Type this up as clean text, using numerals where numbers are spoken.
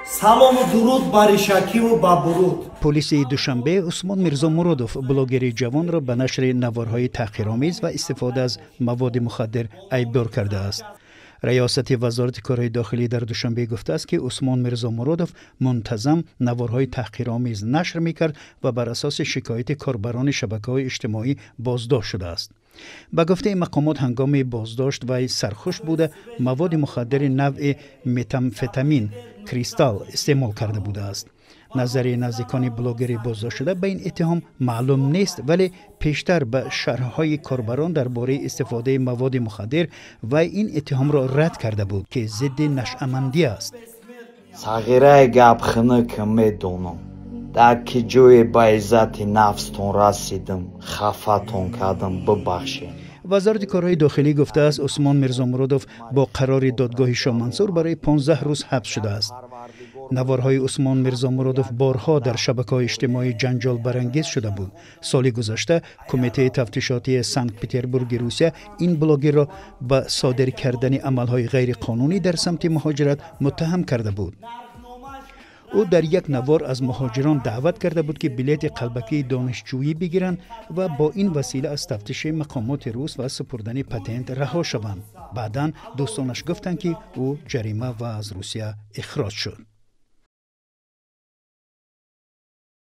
Салому дуруд ба Ришакиву ба Буруд. Полиси Душанбе Усмон Мирзомуродов, блогери ҷавонро ба нашри наворҳои таҳқиромез ва истифода аз маводи мухаддир айбдор кардааст. Раёсати Вазорати корҳои дохилӣ дар Душанбе гуфтааст, ки Усмон Мирзомуродов мунтазам наворҳои таҳқиромез нашр мекард ва бар асоси шикояти корбарони шабакаҳои иҷтимоӣ боздошт шудааст. Ба гуфтаи мақомот, ҳангоми боздошт вай сархуш буда, маводи мухаддири навъи метамфетамин кристалл истеъмол карда будааст. Назари наздикони блогери боздоштшуда ба ин иттиҳом маълум нест, вале пештар ба шарҳҳои корбарон дар бораи истифодаи маводи мухаддир вай ин иттиҳомро рад карда буд, ки зидди нашъамандӣ аст. Сағираи гап хунукм, медонам, дар ки ҷое ба иззати нафстон расидам, хафатон кардам, бибахшед. Вазорати корҳои дохилӣ гуфтааст, Усмон Мирзомуродов бо қарори додгоҳи Шоҳмансур барои 15 рӯз ҳабс шудааст. Наворҳои Усмон Мирзомуродов борҳо дар шабакаҳои иҷтимоӣ ҷанҷолбарангез шуда буд. Соли гузашта Кумитаи тафтишотии Санкт Петербурги Русия ин блогерро ба содир кардани амалҳои ғайриқонунӣ дар самти муҳоҷират муттаҳам карда буд. Ӯ дар як навор аз муҳоҷирон даъват карда буд, ки билети қалбакии донишҷӯӣ бигиранд ва бо ин васила аз тафтиши мақомоти рус ва супурдани патент раҳо шаванд. Баъдан дӯстонаш гуфтанд, ки ӯ ҷарима ва аз Русия ихроҷ шуд.